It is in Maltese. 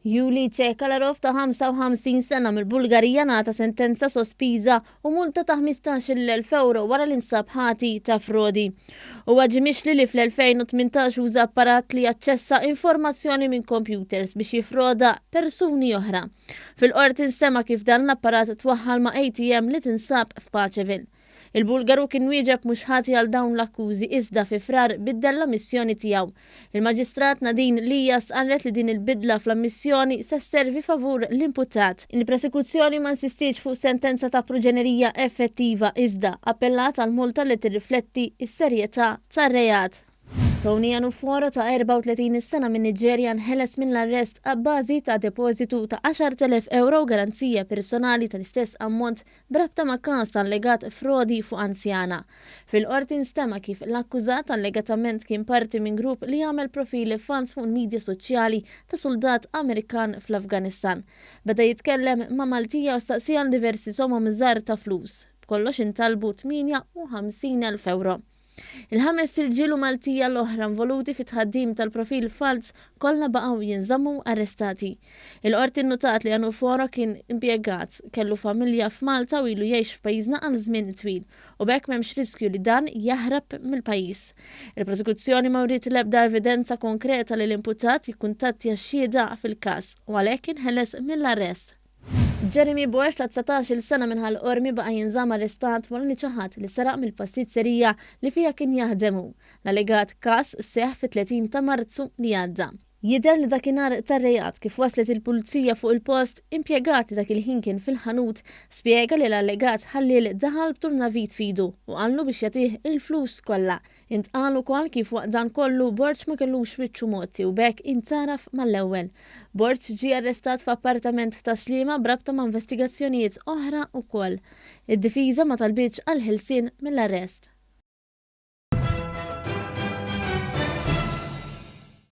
Yuli Cekalarov ta' 55 sena mill-Bulgarija ngħata sentenza sospiża u multa ta' 15,000 ewro wara li nstab ħati ta' frodi. Huwa ġie mixli li fl-2018 uża apparat li jaċċessa informazzjoni minn computers biex jiffroda persuni oħra. Fil-Qorti nstema' kif dan l-apparat twaħħal ma' ATM li tinsab f'Paceville. Il-Bulgaru kien wieġeb mhux ħati għal dawn l-akkużi iżda fi Frar biddel l-ammissjoni tiegħu. Il-Maġistrat Nadine Lia stqarret li din il-bidla fl-ammissjoni se sservi favur l-imputat. Il-Prosekuzzjoni ma insistietx fuq sentenza ta' pruġenerija effettiva iżda appellat għal multa li tirrifletti s-serjetà tar-reat. Tony Anuforo ta' 34 sena min-Niġerja nħeles mill-arrest abbażi ta' depożitu ta' 10,000 ewro u garanzija personali tal-istess ammont b'rabta ma' każ ta' allegat frodi fuq anzjana. Fil-Qorti nstema' kif l-akkużat allegatament kien parti minn grupp li għamel profil falz fuq il-midja soċjali ta' suldat Amerikan fl-Afganistan. Beda jitkellem ma' Maltija u staqsiha għal diversi somom żgħar ta' flus. B'kollox intalbu 58,000 ewro. Il-ħames irġiel u Maltija l-oħra involuti fit-tħaddim tal-profil falz kollha baqgħu jinżammu arrestati. Il-Qorti nnutat li Anuforo kien impjegat, kellu familja f'Malta u ilu jgħix f'pajjiżna għal żmien twil u b'hekk m'hemmx riskju li dan jaħrab mill-pajjiż. Il-Prosekuzzjoni ma wriet l-ebda evidenza konkreta li l-imputat jikkuntattja xhieda fil-każ u għalhekk inħeles mill-arrest. Jeremy Borg ta' 19-il sena minn Ħal Qormi baqa' jinżamm arrestat wara li ċaħad li seraq mill-pastizzerija li fiha kien jaħdem hu. L-allegat każ seħħ fit-30 ta' Marzu li għadda. Jidher li dakinhar tar-reat, kif waslet il-Pulizija fuq il-post, impjegat li dak il-ħin kien fil-ħanut spjega li l-allegat ħalliel daħal b'turnavit f'idu u qallu biex jagħtih il-flus kollha. Intqal ukoll kif waqt dan kollu Borg ma kellux wiċċu mgħotti u b'hekk intgħaraf mal-ewwel. Borg ġie arrestat f'appartament f'Tas-Sliema b'rabta ma' investigazzjonijiet oħra wkoll. Id-difiża ma talbitx għall-ħelsien mill-arrest.